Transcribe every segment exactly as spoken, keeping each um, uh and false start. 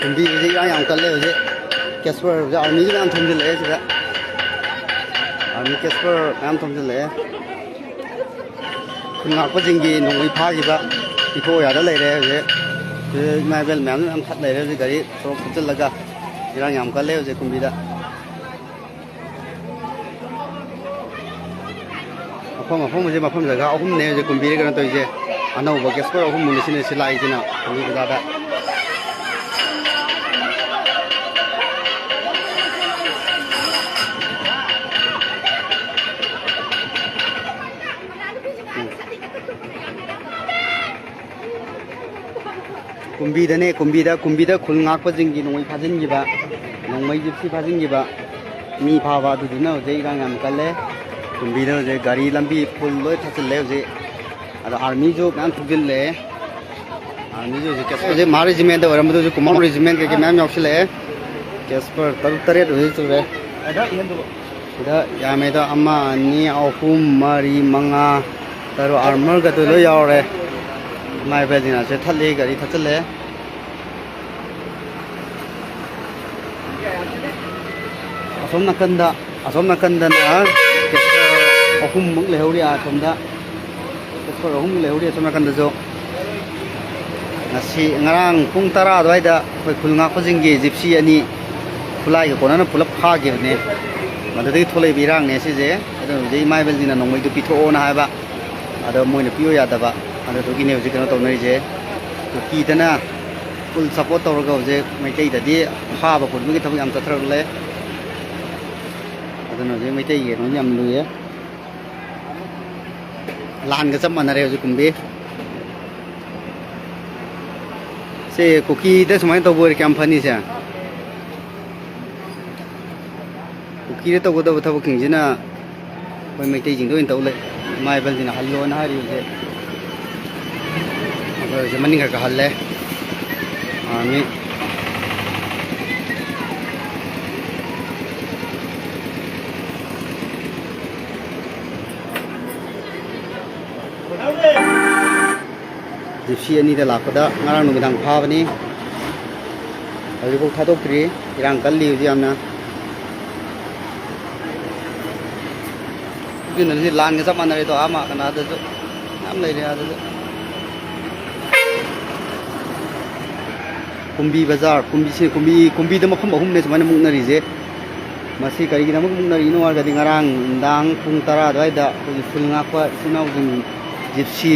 ꯀꯨꯝꯕꯤ ꯍꯧꯖꯤꯛ ꯏꯔꯥꯡ ꯌꯥꯝ ꯀꯜꯂꯦ ꯍꯧꯖꯤꯛ꯫ ꯀꯦꯁꯄꯔ ꯍꯧꯖꯤꯛ ꯑꯥꯔꯃꯤꯁꯨ ꯃꯌꯥꯝ ꯊꯣꯝꯖꯤꯜꯂꯛꯑꯦ ꯁꯤꯗ꯫ ꯑꯥꯔꯃꯤ ꯀꯦꯁꯄꯔ ꯃꯌꯥꯝ ꯊꯣꯝꯖꯤꯜꯂꯛꯑꯦ꯫ ꯈꯨꯟ ꯉꯥꯛꯄꯁꯤꯡꯒꯤ ꯅꯣꯡꯃꯩ ꯐꯥꯈꯤꯕ ꯄꯤꯊꯣꯛꯑꯣ ꯌꯥꯗ ꯂꯩꯔꯦ ꯍꯧꯖꯤꯛ꯫ ꯍꯧꯖꯤꯛ ꯏꯃꯥ ꯏꯕꯦꯜ ꯃꯌꯥꯝ ꯌꯥꯝ ꯊꯠ ꯂꯩꯔꯦ ꯍꯧꯖꯤꯛ꯫ ꯒꯥꯔꯤ ꯁꯣꯔꯣꯛ ꯊꯨꯞꯆꯜꯂꯒ ꯏꯔꯥꯡ ꯌꯥꯝ ꯀꯜꯂꯦ ꯍꯧꯖꯤꯛ ꯀꯨꯝꯕꯤꯗ꯫ ꯃꯐꯝ ꯃꯐꯝ ꯍꯧꯖꯤꯛ ꯃꯐꯝ ꯖꯒꯥ ꯑꯍꯨꯝꯅꯦ ꯍꯧꯖꯤꯛ ꯀꯨꯝꯕꯤꯔ ꯀꯩꯅꯣ ꯇꯧꯔꯤꯁꯦ꯫ ꯑꯅꯧꯕ ꯒꯦꯁꯄꯔ ꯑꯍꯨꯝꯃꯨꯛꯅꯤ ꯁꯤꯅ ꯁꯤ ꯂꯥꯛꯏꯁꯤꯅ ꯀꯨꯝꯕꯤ ꯕꯖꯥꯔꯗ꯫ ꯀꯨꯝꯕꯤꯗꯅꯦ, ꯀꯨꯝꯕꯤꯗ, ꯀꯨꯝꯕꯤꯗ ꯈꯨꯜ ꯉꯥꯛꯄꯁꯤꯡꯒꯤ ꯅꯣꯡꯃꯩ ꯐꯥꯖꯤꯟꯈꯤꯕ, ꯅꯣꯡꯃꯩ ꯖꯤꯞꯁꯤ ꯐꯥꯖꯤꯟꯈꯤꯕ, ꯃꯤ ꯐꯥꯕ, ꯑꯗꯨꯗꯨꯅ ꯍꯧꯖꯤꯛ ꯏꯔꯥꯡ ꯌꯥꯝ ꯀꯜꯂꯦ꯫ ꯀꯨꯝꯕꯤꯗ ꯍꯧꯖꯤꯛ ꯒꯥꯔꯤ ꯂꯝꯕꯤ ꯐꯨꯜ ꯂꯣꯏ ꯊꯥꯆꯤꯜꯂꯦ ꯍꯧꯖꯤꯛ꯫ ꯑꯗꯣ ꯑꯥꯔꯃꯤꯁꯨ ꯃꯌꯥꯝ ꯊꯧꯖꯤꯜꯂꯦ꯫ ꯑꯥꯔꯃꯤꯁꯨ ꯍꯧꯖꯤꯛ ꯀꯩꯁꯨ ꯍꯧꯖꯤꯛ ꯃꯍꯥ ꯔꯦꯖꯤꯃꯦꯟꯗ ꯑꯣꯏꯔꯝꯕꯗꯨ ꯍꯧꯖꯤꯛ ꯀꯨꯃꯥꯝ ꯔꯦꯖꯤꯃꯦꯟ ꯀꯩꯀꯩ ꯃꯌꯥꯝ ꯌꯥꯎꯁꯤꯜꯂꯛꯑꯦ꯫ ꯀꯦꯁꯄꯔ ꯇꯔꯨꯛ ꯇꯔꯦꯠ ꯍꯧꯖꯤꯛ ꯁꯨꯔꯦ꯫ ꯁꯤꯗ ꯌꯥꯝꯃꯦꯗ, ꯑꯃ, ꯑꯅꯤ, ꯑꯍꯨꯝ, ꯃꯔꯤ, ꯃꯉꯥ, ꯇꯔꯨꯛ, ꯑꯥꯔꯃꯔꯒꯗꯨ ꯂꯣꯏ ꯌꯥꯎꯔꯦ꯫ ꯏꯃꯥ ꯏꯕꯦꯜꯁꯤꯡ ꯑꯁꯦ ꯊꯠꯂꯦ, ꯒꯥꯔꯤ ꯊꯠꯆꯜꯂꯦ꯫ ꯑꯁꯣꯝ ꯅꯥꯀꯟꯗ, ꯑꯁꯣꯝ ꯅꯥꯀꯟꯗꯅ ꯑꯍꯨꯝꯃꯨꯛ ꯂꯩꯍꯧꯔꯤ ꯑꯁꯣꯝꯗ꯫ ꯆꯦꯛꯄꯣꯠ ꯑꯍꯨꯝ ꯂꯩꯍꯧꯔꯤ ꯑꯁꯣꯝ ꯅꯥꯀꯟꯗꯁꯨ꯫ ꯉꯁꯤ ꯉꯔꯥꯡ ꯄꯨꯡ ꯇꯔꯥ ꯑꯗꯨꯋꯥꯏꯗ ꯑꯩꯈꯣꯏ ꯈꯨꯜ ꯉꯥꯛꯄꯁꯤꯡꯒꯤ ꯖꯤꯞꯁꯤ ꯑꯅꯤ ꯈꯨꯠꯂꯥꯏꯒ ꯀꯣꯟꯅꯅ ꯄꯨꯂꯞ ꯐꯥꯈꯤꯕꯅꯦ꯫ ꯃꯗꯨꯗꯒꯤ ꯊꯣꯛꯂꯛꯏꯕ ꯏꯔꯥꯡꯅꯦ ꯁꯤꯁꯦ꯫ ꯑꯗꯨꯅ ꯍꯧꯖꯤꯛ ꯏꯃꯥ ꯏꯕꯦꯜꯁꯤꯡꯅ ꯅꯣꯡꯃꯩꯗꯨ ꯄꯤꯊꯣꯛꯑꯣꯅ ꯍꯥꯏꯕ, ꯑꯗꯣ ꯃꯣꯏꯅ ꯄꯤꯌꯨ ꯌꯥꯗꯕ꯫ ꯑꯗꯨꯗꯨꯒꯤꯅꯦ ꯍꯧꯖꯤꯛ ꯀꯩꯅꯣ ꯇꯧꯅꯔꯤꯁꯦ꯫ ꯀꯨꯀꯤꯗꯅ ꯐꯨꯜ ꯁꯞꯄꯣꯔꯠ ꯇꯧꯔꯒ ꯍꯧꯖꯤꯛ ꯃꯩꯇꯩꯗꯗꯤ ꯐꯥꯕ ꯄꯨꯟꯕꯒꯤ ꯊꯕꯛ ꯌꯥꯝ ꯆꯠꯊꯔꯛꯂꯦ꯫ ꯑꯗꯨꯅ ꯍꯧꯖꯤꯛ ꯃꯩꯇꯩꯒꯤ ꯀꯩꯅꯣꯁꯦ ꯌꯥꯝ ꯂꯨꯏꯌꯦ꯫ ꯂꯥꯟꯒ ꯆꯞ ꯃꯥꯟꯅꯔꯦ ꯍꯧꯖꯤꯛ ꯀꯨꯝꯕꯤ꯫ ꯁꯤ ꯀꯨꯀꯤꯗ ꯁꯨꯃꯥꯏꯅ ꯇꯧꯕ ꯑꯣꯏꯔꯗꯤ ꯀꯌꯥꯝ ꯐꯅꯤ ꯁꯦ? ꯀꯨꯀꯤꯗ ꯇꯧꯒꯗꯕ ꯊꯕꯛꯁꯤꯡꯁꯤꯅ ꯑꯩꯈꯣꯏ ꯃꯩꯇꯩꯁꯤꯡꯗ ꯑꯣꯏꯅ ꯇꯧ ꯂꯩ꯫ ꯏꯃꯥ ꯏꯕꯦꯜꯁꯤꯡꯅ ꯍꯜꯂꯣꯅ ꯍꯥꯏꯔꯤ ꯍꯧꯖꯤꯛ꯫ ꯑꯩꯈꯣꯏ ꯍꯧꯖꯤꯛ ꯃꯅꯤꯡ ꯈꯔ ꯈꯔ ꯍꯜꯂꯦ꯫ ꯑꯥꯔꯃꯤ꯫ ꯖꯤꯞꯁꯤ ꯑꯅꯤꯗ ꯂꯥꯛꯄꯗ ꯉꯔꯥꯡ ꯅꯨꯃꯤꯗꯥꯡ ꯐꯥꯕꯅꯤ꯫ ꯍꯧꯖꯤꯛꯐꯥꯎ ꯊꯥꯗꯣꯛꯇ꯭ꯔꯤ꯫ ꯏꯔꯥꯡ ꯀꯜꯂꯤ ꯍꯧꯖꯤꯛ ꯌꯥꯝꯅ꯫ ꯑꯗꯨꯅ ꯍꯧꯖꯤꯛ ꯂꯥꯟꯒ ꯆꯞ ꯃꯥꯟꯅꯔꯦꯗꯣ, ꯑꯥ ꯃꯥ ꯀꯅꯥꯗꯁꯨ ꯌꯥꯝ ꯂꯩꯔꯦ ꯑꯗꯨꯗ꯫ ꯀꯨꯝꯕꯤ ꯕꯖꯥꯔ, ꯀꯨꯝꯕꯤꯁꯦ, ꯀꯨꯝꯕꯤ, ꯀꯨꯝꯕꯤꯗ ꯃꯐꯝ ꯑꯍꯨꯝꯅꯦ ꯁꯨꯃꯥꯏꯅ ꯃꯨꯛꯅꯔꯤꯁꯦ꯫ ꯃꯁꯤ ꯀꯔꯤꯒꯤꯗꯃꯛ ꯃꯨꯛꯅꯔꯤꯅꯣ ꯍꯥꯏꯔꯒꯗꯤ, ꯉꯔꯥꯡ ꯅꯨꯡꯗꯥꯡ ꯄꯨꯡ ꯇꯔꯥ ꯑꯗꯨꯋꯥꯏꯗ ꯑꯩꯈꯣꯏꯒꯤ ꯁ꯭ꯀꯨꯜ ꯉꯥꯛꯄ ꯏꯆꯤꯟ ꯏꯅꯥꯎꯁꯤꯡ ꯖꯤꯞꯁꯤ,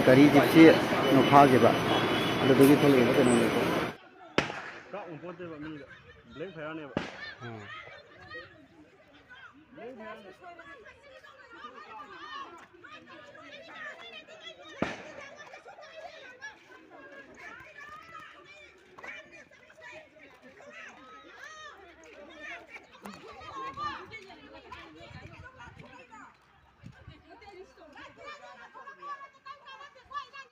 ꯒꯥꯔꯤ ꯖꯤꯞꯁꯤ ꯀꯩꯅꯣ ꯐꯥꯈꯤꯕ, ꯑꯗꯨꯗꯨꯒꯤ ꯊꯣꯛꯂꯛꯏꯕ ꯀꯩꯅꯣꯅꯦꯕ꯫ ꯀꯥꯞ ꯎꯄꯣꯠꯇꯦꯕ ꯃꯤꯗ꯫ ꯕ꯭ꯂꯦꯛ ꯐꯌꯥꯔꯅꯦꯕ꯫ ꯎꯝ꯫